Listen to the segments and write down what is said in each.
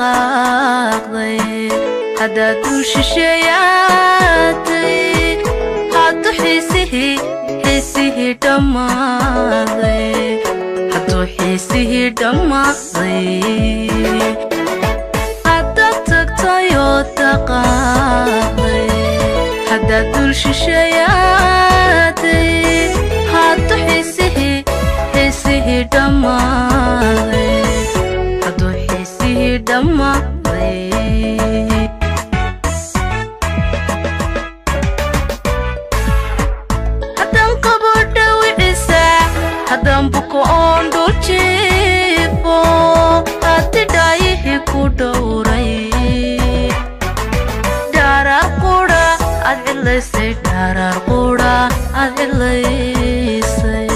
Dhaqaaqday haddaad dul shisheeyaatay, hadduu xiisihii xiisihii dhammaaday, hadduu xiisihii dhammaaday, haddaad tagtayoo dhaqaaqday, haddaad dul shisheeyaatay, hadduu xiisihii xiisihii dhammaaday, hadduu xiisihii dhammaaday. Haddaan qabo dhawiciisa, haddaan buko oon dhul jiifo, haddi dhaayihii ku dhowray, dhaaraar qudha aad cidlaysay, dhaaraar qudha aad cidlaysay.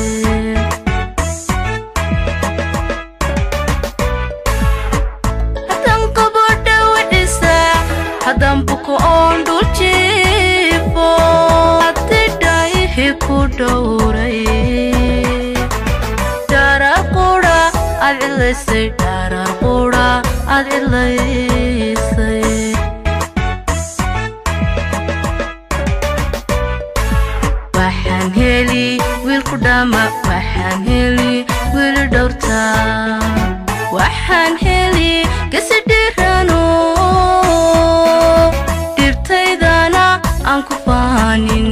Haddaan qabo dhawiciisa, haddaan buko oon dhul jiifo, haddi dhaayihii ku dhowray, dhaaraar qudha aad cidlaysay, dhaaraar qudha aad cidlaysay. Waxaan heli wiilku dhama, waxaan heli wiili dhowrta, waxaan heli gasi dhirano, dhibtaydana aan ku faanin,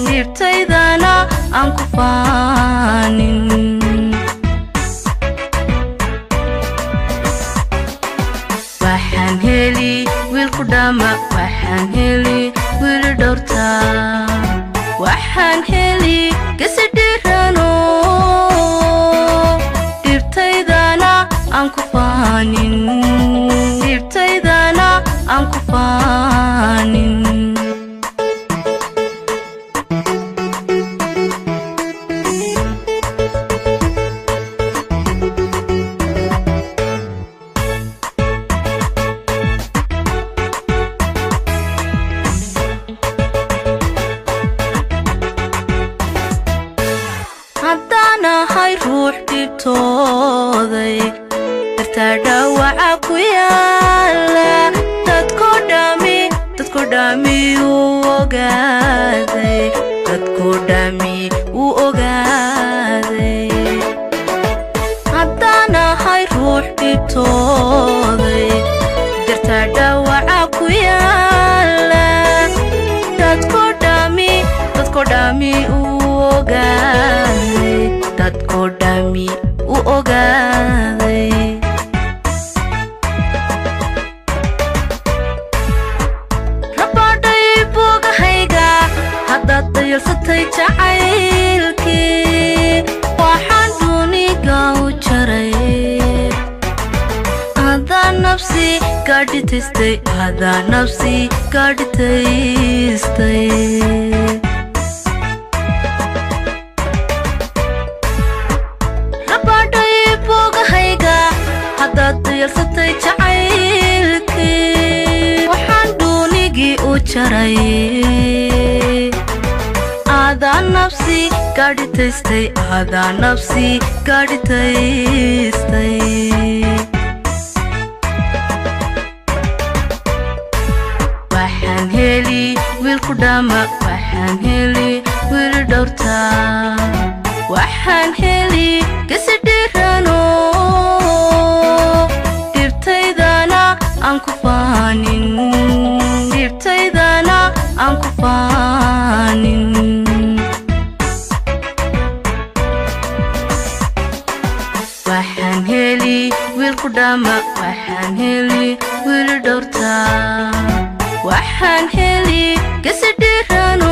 dhibtaydana aan ku faanin. Waxaan heli wiilku dhama, waxaan heli wiili dhowrta, waxaan heli gasi dhirano, dhibtaydana aan ku faanin, dhibtaydana aan ku faanin. Haddaan ahay ruux dhibtooday, dartaa dhaawaca ku yaala, dadko dhami dadko dhami wuu ogaaday, dadko dhami wuu ogaaday. Haddaan ahay ruux dhibtooday, dartaa dhaawaca ku yaala, dadko dhami dadko dhami wuu ogaaday, dadko dhami wuu ogaaday. Rabadhay bogahayga haddaad dayalsatay jacaylkii, waxaan duniga u jaray adaa nafsi gaadhitaystay, adaa nafsi gaadhitaystay. Rabadhay bogahayga haddaad dayalsatay jacaylkii, waxaan duunigii u jaray adaa nafsi gaadhitaystay, adaa nafsi gaadhitaystay. Waxaan heli wiilku dhama, waxaan heli wiili dhowrta, waxaan heli gasi dhirano, dhibtaydana aan ku faanin, dhibtaydana aan ku faanin. Waxaan heli wiilku dhama, waxaan heli wiili dhowrta, waxaan heli gasi dhirano.